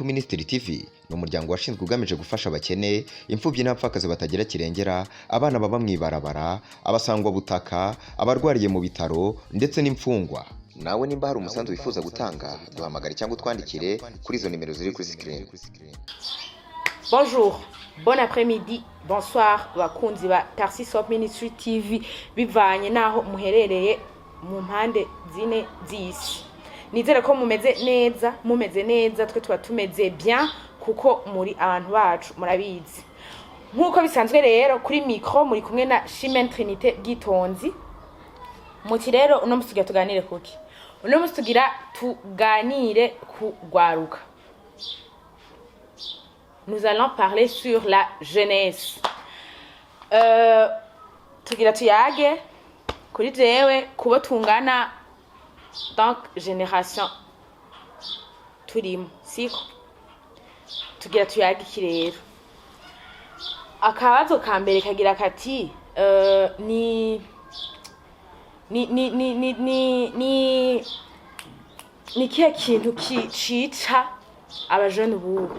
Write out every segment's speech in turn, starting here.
Minisitiri TV ni umuryango washinzwe ugamije gufasha abakene, imfubyi n'abapfakazi batagira kirengera, abana baba mu ibarabara, abasangwabutaka, abarwariye mu bitaro ndetse n'imfungwa. Nawe nimba hari umusanzu wifuza gutanga, duhamagare cyangwa utwandikire kuri izo nimero ziri kuri sikirini. Bonjour, bon après-midi, bonsoir bakunzi ba Tarsis Hope Ministry TV, bivanye naho muherereye mu mpande zine z'isi. Nizere ko mumeze neza, mumeze neza, twe tuba tumeze bien kuko muri abantu bacu, murabizi. Nk'uko bisanzwe rero, kuri micro muri kumwe na Chimene Trinité Bwitonzi. Muti rero uno musi tugira tuganire kuki? Uno musi tugira tuganire ku rwaruka. Nous allons parler sur la jeunesse. Tugira tuyage kuri jewe kubo tungana, donc génération turimo, siko? Tugira tuyage iki rero? Akabazo ka mbere kagira kati ni kihe kintu cica abajene bubu?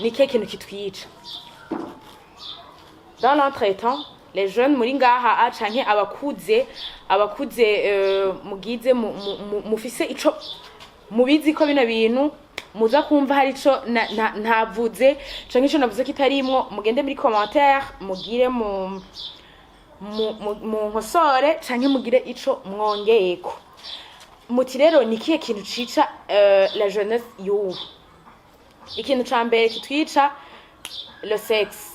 Ni ikihe kintu kitwica dans l'entretemps? Les jeunes muri ngaha canke abakuze, mugize mufise ico mubizi ko bino bintu muza kumva hari ico ntavuze canke ico navuze kitarimwo, mugende muri commentaire, mugire mu nkosore canke mugire ico mwongeyeko. Muti rero ni ikihe kintu cica la jeunesse y'ubu? Ikintu ca mbere kitwica, le sexe.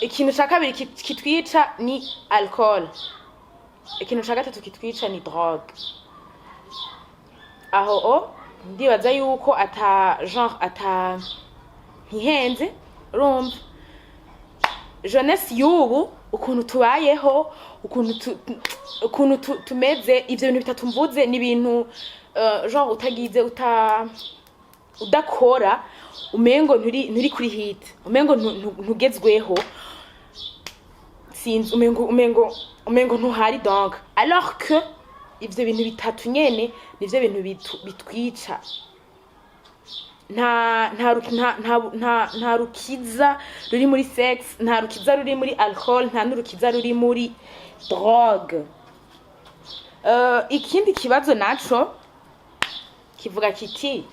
Ikintu ca kabiri kitwica ni alcool. Ikintu ca gatatu kitwica ni drogue. Aho o ndibaza yuko ata genre ata ntihenze. Urumva jeunesse y'ubu ukuntu tubayeho, ukuntu tumeze, ivyo bintu bitatu mvuze ni ibintu genre utagize udakora umengo nturi kuri hit, umengo ntugezweho, sinzi, umengo ntuhari. Donc alors que ivyo bintu bitatu nyene nivyo bintu bitwica. Nta nta ru- nta nta nta nta rukiza ruri muri sex, nta rukiza ruri muri alcool, nta n'urukiza ruri muri drogue. Ikindi kibazo naco kivuga kiti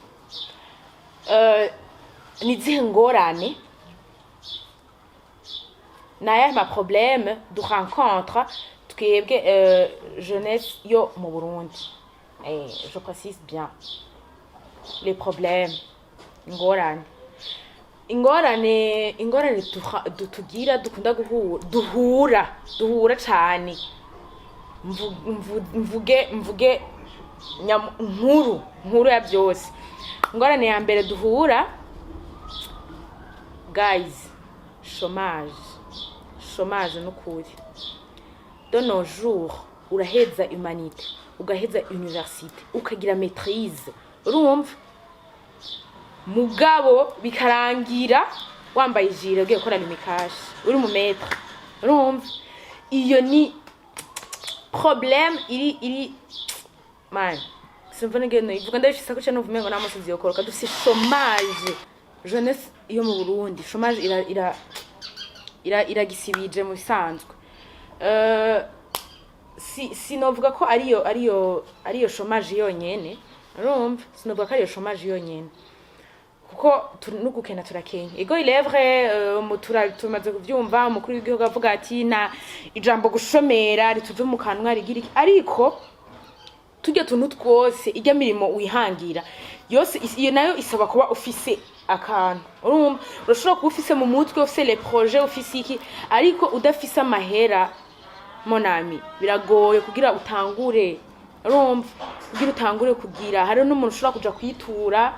ni izihe ngorane, ni ayahe ma problème du rencontre twebwe jeunesse yo mu Burundi? Je précise bien les problèmes, ingorane tugira, dukunda guhura, duhura cane. Mvuge nkuru ya byose, ingorane ya mbere duhura, guys, chômage. Chômage n'ukuri, de nos jours uraheza humanité, ugaheza université, ukagira maîtrise, urumva, mugabo bikarangira wambaye ijire ugiye gukora Lumicash, uri mu maître. Urumva iyo ni problème iri man, simva n'ingene ivuga, ndabifise ko cyane uvumengo n'amusozi yokoroka. Dufise chômage, jeunesse yo mu Burundi, chômage ira ira ira iragisibije mu bisanzwe. Si sinovuga ko ariyo chômage yonyene, urumva, sinovuga ko ariyo chômage yonyene kuko n'ugukena turakenya. Ego, il est vrai, tumaze kuvyumva umukuru w'igihugu avuga ati na ijambo gushomera rituve mu kanwa, rigira iki, ariko turya tuntu twose, irya mirimo wihangira yose, iyo nayo isaba kuba ufise akantu. Urumva, urashobora kuba ufise mu mutwe, ufise les projets, ufise iki, ariko udafise amahera, mon ami, biragoye kugira utangure. Urumva, kugira utangure kugira, hariho n'umuntu ushobora kuja kwitura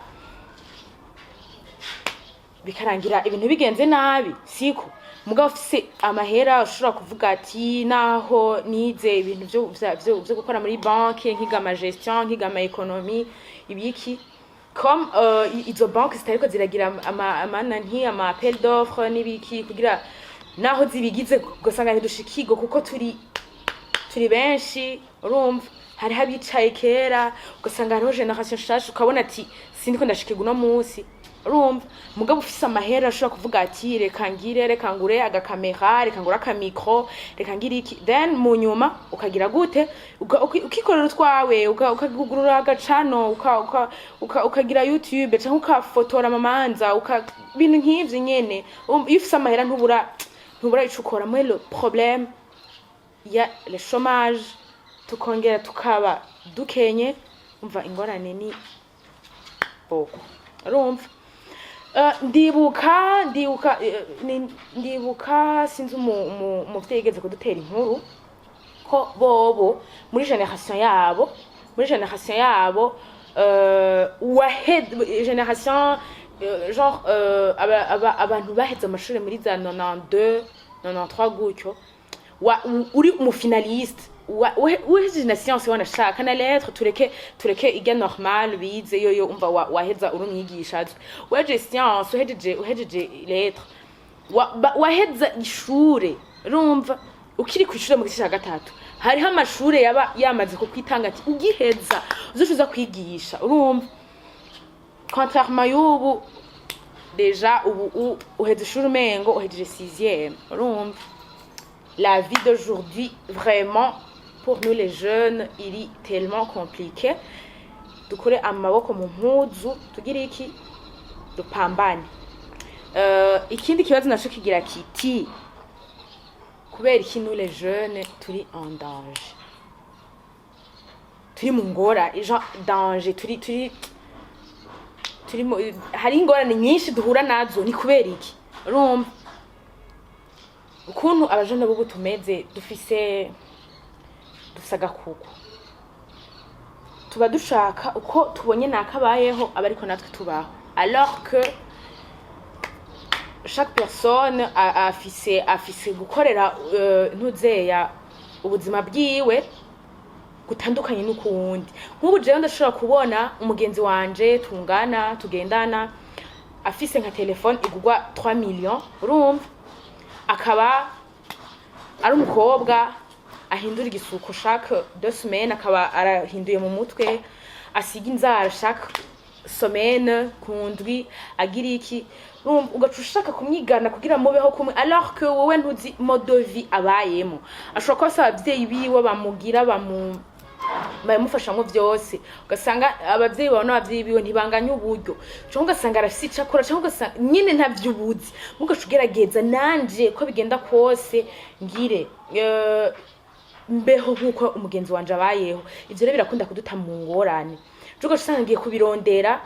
bikarangira ibintu bigenze nabi, siko? Mugabo ufise amahera ushobora kuvuga ati naho nize ibintu vyo gukora muri banke, nkiga ama gestion, nkiga ama économie, ibiki, comme izo banke zitariko ziragira ama ama appel d'offre n'ibiki, kugira naho zibigize ugasanga ntidushikirwa kuko turi benshi. Urumva, Hariho abicaye kera, ugasanga hariho génération nshasha, ukabona ati sindiko ndashikirwa uno munsi. Urumva, mugabo ufise amahera ashobora kuvuga ati reka ngire, reka ngure agakamera, reka ngure akamicro, reka ngire iki, then mu nyuma ukagira gute? Ukikorera utwawe, ukagugurura agacano, ukagira YouTube canke ukafotora amamanza, ibintu nk'ivyo nyene. Iyo ufise amahera ntubura ico ukora. Mais le problème ya le chômage, tukongera tukaba dukenye, umva ingorane ni beaucoup. Urumva, ndibuka sinzi umuvyeyi yigeze kudutera inkuru ko bobo muri génération yabo, wahe génération, genre abantu baheze amashuri muri za 92, 93 gutyo, uri umufinaliste, uhejeje na science, wanashaka na lettre, tureke ijya normal bize yoyo, umva waheza uri umwigisha azwi. Uhejeje science, uhejeje lettre, waheza ishure, urumva ukiri ku ishure mu gice cya gatatu, hariho amashure yaba yamaze kukwitanga ati ugiheza uzoca uza kwigisha. Urumva, contrairement y'ubu, déjà ubu uheza ishuri umengo uhejeje sixième. Urumva, la vie d'aujourd'hui, vraiment, pour nous les jeunes, il est tellement compliqué. Dukure amaboko mu mpuzu, tugire iki? Dupambane. Ikindi kibazo naco kigira kiti: kubera iki nous les jeunes turi en danger, turi mu ngora, genre danger, turi mu, hari ingorane nyinshi duhura nazo, ni kubera iki? Urumva ukuntu abajene b'ubu tumeze, dufise agakuku, tuba dushaka uko tubonye nakabayeho aba ariko natwe tubaho, alors que chaque personne afise gukorera ntuzeya ubuzima bwiwe gutandukanye n'ukuwundi. Nk'ubu jewe ndashobora kubona umugenzi wanje tungana, tugendana, afise nka telefone igurwa 3 millions, urumva, akaba ari umukobwa ahindura igisuko chaque 2 semaines, akaba arahinduye mu mutwe, asiga inzara chaque semaine, ku ndwi agira iki. Urumva, ugaca ushaka kumwigana kugira mubeho kumwe, alors que wowe ntuzi mode de vie abayemo. Ashobora kuba asaba abavyeyi biwe bamugira babimufashamwo vyose, ugasanga abavyeyi bawe n'abavyeyi biwe ntibanganya uburyo, canke ugasanga arafise ico akora, canke ugasanga nyene ntavyo ubuzi, mugaca ugerageza nanje ko bigenda kose ngire mbeho nk'uko umugenzi wanje abayeho. Ivyo rero birakunda kuduta mu ngorane. Je ugaca usanga ngiye kubirondera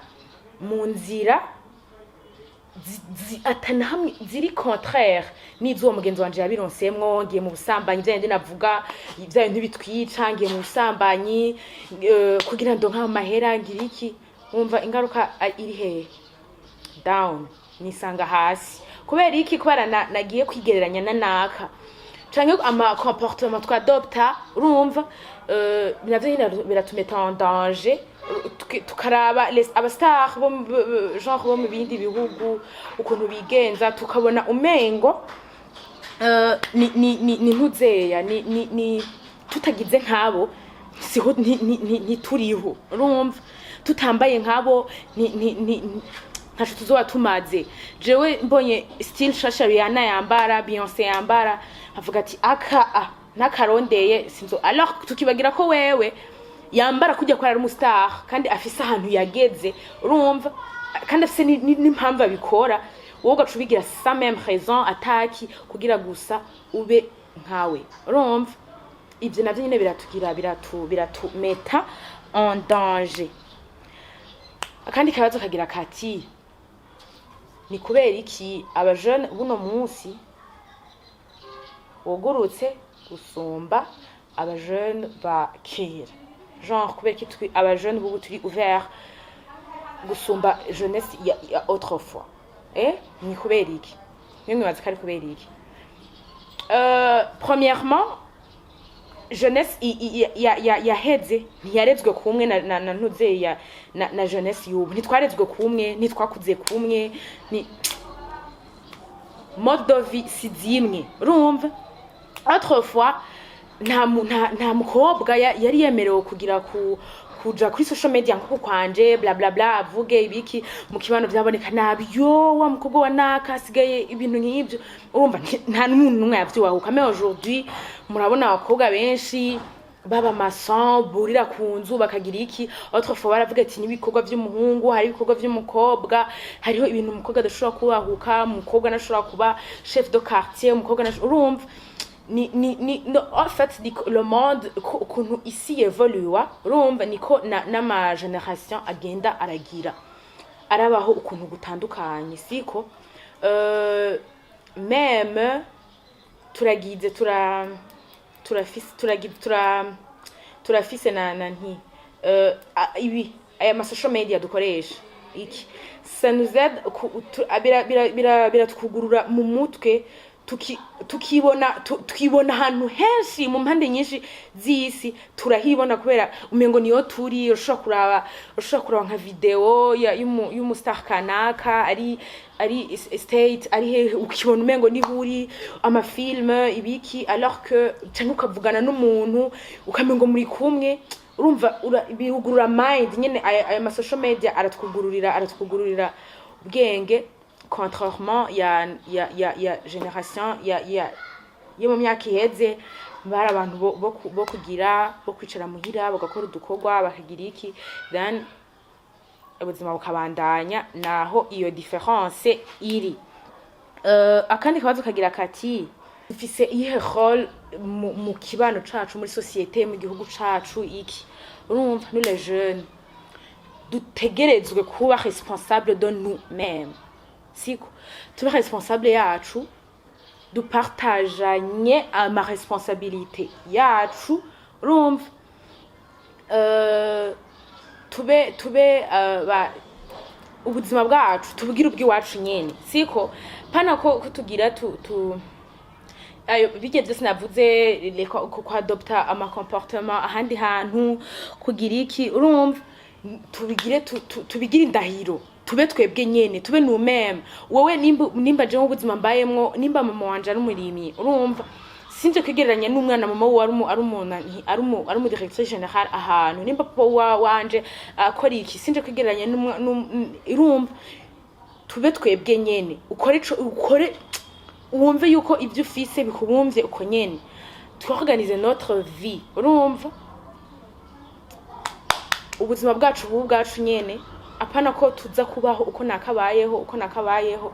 mu nzira atana hamwe ziri contraire n'izuwo mugenzi wanje yabironsemwo. Ngiye mu busambanyi, vya bindi navuga, vya bintu bitwica, ngiye mu busambanyi kugira ndonke amahera, ngira iki. Wumva ingaruka iri hehe? Down, nisanga hasi. Kubera iki? Kubera nagiye kwigereranya na naka, canke ama comportement twadopta. Urumva, navyo nyene biratumeta en danger. Tukaraba abastar bo genre bo mu bindi bihugu ukuntu bigenza, tukabona umengo ni ntuzeya ni tutagize nkabo siho ntituriho. Urumva, tutambaye nkabo ntaco tuzoba tumaze. Jewe mbonye style shasha Rihanna yambara, Beyonce yambara, avuga ati aka a ntakarondeye sinzo, alors tukibagira ko wewe yambara kujya ko ari umustar kandi afise ahantu yageze. Urumva, kandi afise n'impamvu abikora, wowe ugaca ubigira sans même raison, ataki kugira gusa ube nkawe. Urumva, ivyo navyo nyene biratugira biratumeta en danger. Akandi kabazo kagira kati: ni kubera iki abajene buno munsi bugurutse gusumba abajene ba kera? Genre kubera iki abajene bubu turi ouvert gusumba jeunesse ya autrefois? Ni kubera iki? Mwe mwibaza ko ari kubera iki? Premièrement, jeunesse yaheze ntiyarezwe kumwe na ntuze ya na jeunesse y'ubu. Ntitwarezwe kumwe, ntitwakuze kumwe, ni mode de vie si zimwe. Urumva, autrefois Nta mukobwa yari yemerewe kugira kuja kuri social media nkuko kwanje, bla bla bla, avuge ibiki mu kibano vyaboneka nabi: "Yo, wa mukobwa wa naka asigaye", ibintu nk'ivyo. Urumva, nta n'umuntu n'umwe yavyubahuka. Mais aujourd'hui murabona abakobwa benshi baba maçon, burira ku nzu, bakagira iki. Autrefois baravuga ati n'ibikorwa vy'umuhungu, hari ibikorwa vy'umukobwa, hariho ibintu umukobwa adashobora kubahuka, umukobwa adashobora kuba chef de quartier, umukobwa urumva, ni no, en fait ni le monde ukuntu isi evolua, urumva, niko n'ama génération agenda aragira arabaho ukuntu gutandukanye, siko? Même turagize turafise turagize turafise na nti ibi aya ma social media dukoresha iki, ça nous aide biratwugurura mu mutwe, tukibona ahantu henshi mu mpande nyinshi z'isi turahibona, kubera umengo niyo turi. Ushobora kuraba nka video y'umu star kanaka ari state, ari hehe, ukibona umengo niho uri, ama film, ibiki, alors que cyangwa ukavugana n'umuntu ukamengo muri kumwe. Urumva, birugurura mind nyene. Aya ma social media aratwugururira ubwenge, contrairement ya génération ya yo mu myaka iheze. Bari abantu bo kugira bo kwicara muhira, bagakora udukorwa, bakagira iki, then ubuzima bukabandanya. Naho iyo différence iri. Akandi kabazo kagira kati: dufise iyihe rôle mu kibano cacu, muri société, mu gihugu cacu, iki? Urumva, nous les jeunes dutegerezwe kuba responsable de nous-mêmes, siko? Tube responsable yacu, dupartajanye ama responsabilité yacu. Urumva, tube ubuzima bwacu tubugire ubw'iwacu nyene, siko? Pana ko tugira tu ayo bijye byose navuze, ko adopta ama comportement ahandi hantu, kugira iki. Urumva, tubigire tubigire indahiro, tube twebwe nyene, tube nous-mêmes. Wowe nimba je ubuzima mbayemwo, nimba mama wanje ari umurimyi, urumva, sinje kwigereranya n'umwana mama we ari umu directeur général ahantu. Nimba papa wanje akora iki, sinje kwigereranya urumva, tube twebwe nyene. Ukore ico ukore, wumve yuko ibyo ufise bikubumvye uko nyene. Tworganize notre vie. Urumva, ubuzima bwacu bubu bwacu nyene, apana ko tuza kubaho uko nakabayeho, uko nakabayeho.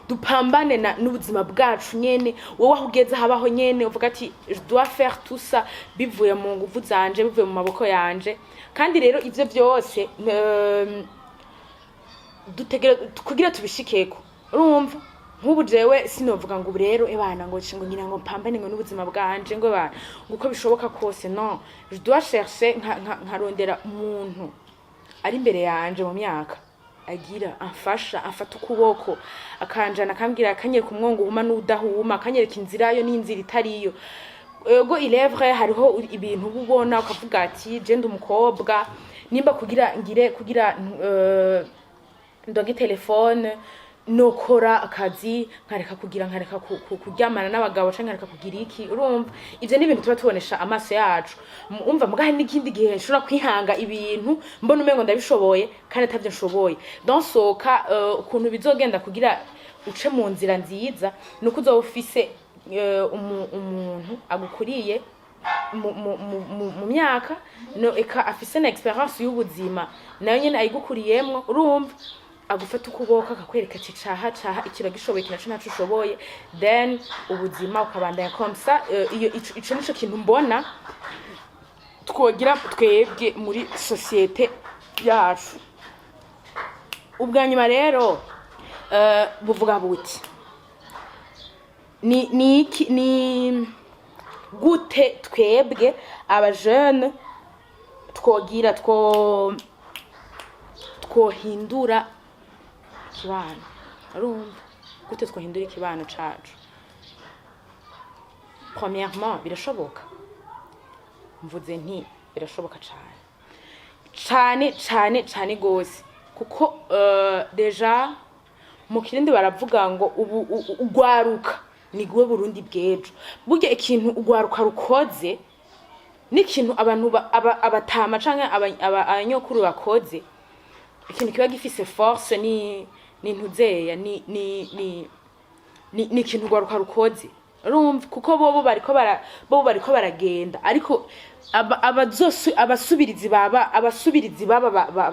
Dupambane na n'ubuzima bwacu nyene. Wowe aho ugeze habaho nyene, uvuga ati: "Je dois faire tout ça bivuye mu nguvu zanje, bivuye mu maboko yanje." Kandi rero ivyo vyose dutegere kugira tubishikeko. Urumva, nk'ubu jewe sinovuga ngo ubu rero ebana ngo ngira ngo mpambane ngo n'ubuzima bwanje, ngo ebana ngo uko bishoboka kose. Non, je dois chercher nkarondera umuntu ari imbere yanje mu myaka, agira amfasha, amfata ukuboko, akanjana, akambwira, akanyereka umwongo uhuma n'udahuma, akanyereka inzira yo n'inzira itariyo. Ego, il est vrai, hariho ibintu uba ubona ukavuga ati: "Je ndi umukobwa, nimba kugira ngire kugira ndonke telefone, nokora akazi, nkareka kugira, nkareka kuryamana n'abagabo, canke nkareka kugira iki." Urumva, ivyo ni ibintu tuba tubonesha amaso yacu. Umva, muga hari n'ikindi gihe nshobora kwihanga ibintu mbona umengo ndabishoboye kandi atavyo nshoboye. Donc soka ukuntu bizogenda kugira uce mu nzira nziza nuko uzoba ufise umuntu agukuriye mu myaka, no eka afise na expérience y'ubuzima, nayo nyene ayigukuriyemwo. Urumva, agufata ukuboko, akakwereka ati: "Caha, caha, iki uragishoboye, iki naco ntaco ushoboye." Then ubuzima ukabandanya comme ça. Iyo ico nico kintu mbona twogira twebwe muri société yacu. Ubwa nyuma rero buvuga buti: ni iki, ni gute twebwe aba jeune twogira twohindura ikibano? Urumva, gute twohindura ikibano cacu? Premièrement, birashoboka. Mvuze nti birashoboka cane cane cane cane gose, kuko déjà mu Kirundi baravuga ngo ubu ugwaruka. Ni gwe Burundi bw'ejo. Burya ikintu urwaruka rukoze n'ikintu abantu abatama canke abanyokuru bakoze, ikintu kiba gifise force ni ntuzeya ni ikintu urwaruka rukoze, urumva, kuko bobo bariko baragenda, ariko abasubirizi baba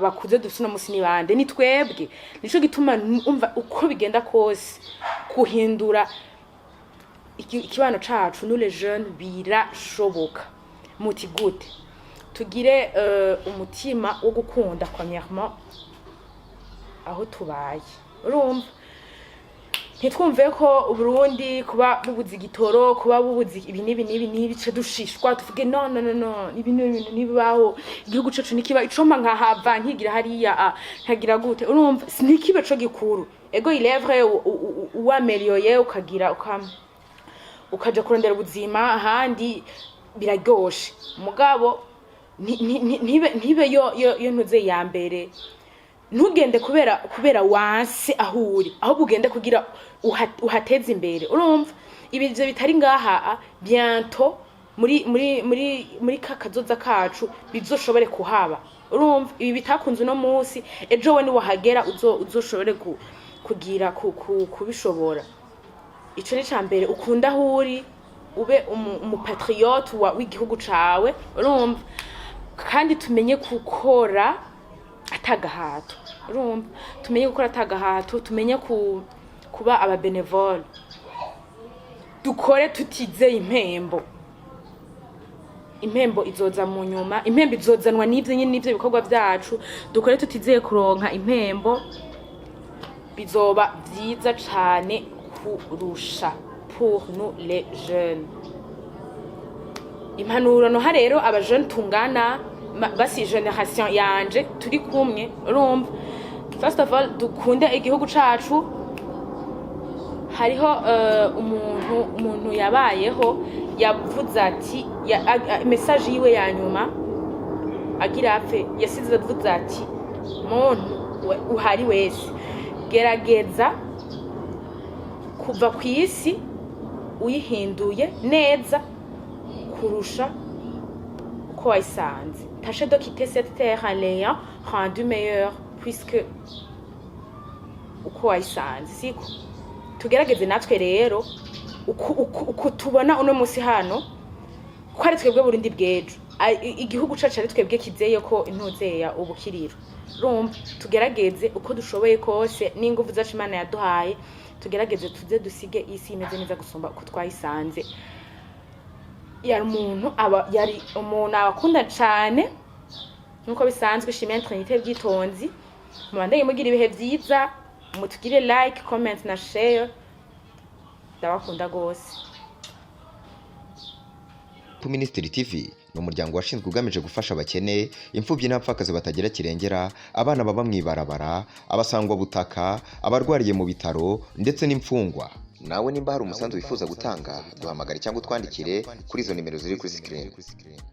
bakuze dufise uno musi ni bande? Ni twebwe. Nico gituma umva, uko bigenda kose, guhindura ikibano cacu, nous les jeunes, birashoboka. Muti gute? Tugire umutima wo gukunda premièrement aho tubaye, urumva. Ntitwumve ko Uburundi kuba bubuze igitoro, kuba bubuze ibi n'ibi n'ibi n'ibi, ce dushishwa tuvuge: "No, no, no, no, ibi n'ibintu ntibibaho, igihugu cacu nikiba icompa nkahava nkigira hariya, nkagira gute?" Urumva, ntikibe co gikuru. Ego, il est vrai, uwameliyoye ukagira ukaja kurondera ubuzima ahandi biraryoshe, mugabo ntibe yo ntuze ya mbere. Ntugende kubera wanse aho uri, ahubwo ugende kugira uhateze imbere, urumva. Ibi ivyo bitari ngaha, bientôt muri ka kazoza kacu bizoshobore kuhaba, urumva. Ibi bitakunze uno munsi, ejo we niwahagera uzoshobore kugira kubishobora. Ico ni ca mbere. Ukunda aho uri, ube umu patriote w'igihugu cawe, urumva. Kandi tumenye gukora atagahato, urumva, tumenye gukora atagahato, tumenye kuba aba bénévoles, dukore tutizeye impembo. Impembo izoza mu nyuma, impembo izozanwa n'ivyo nyine, n'ivyo bikorwa vyacu. Dukore tutizeye kuronka impembo, bizoba vyiza cane kurusha pour nous les jeunes. Impanuro noha rero aba jeunes tungana, basi génération yanje turi kumwe, urumva, first of all, dukunde igihugu cacu. Hariho umuntu yabayeho yavuze ati message yiwe ya nyuma agira apfe, yasize avuze ati: "Muntu uhari wese, gerageza kuva ku isi uyihinduye neza kurusha uko wayisanze. Tâchez de quitter cette terre en l'ayant rendu meilleur puisque uko wayisanze." Siko? Tugerageze natwe rero uku tubona uno munsi hano ko ari twebwe Burundi bw'ejo. Igihugu cacu ari twebwe kizeye ko intuzeya ubukiriro, urumva. Tugerageze uko dushoboye kose n'inguvu zacu Imana yaduhaye, tugerageze tuze dusige isi imeze neza gusumba uko twayisanze. Yari umuntu abakunda cane nkuko bisanzwe. Shimiye Trinité Bwitonzi. Mubandanye mugira ibihe vyiza, mutugire like, comment na share. Ndabakunda gose. Ministry TV ni umuryango washinzwe ugamije gufasha abakene, imfubyi n'abapfakazi batagira kirengera, abana baba mu ibarabara, abasangwabutaka, abarwariye mu bitaro ndetse n'imfungwa. Nawe nimba hari umusanzu wifuza gutanga, duhamagare cyangwa utwandikire kuri izo nimero ziri kuri screen.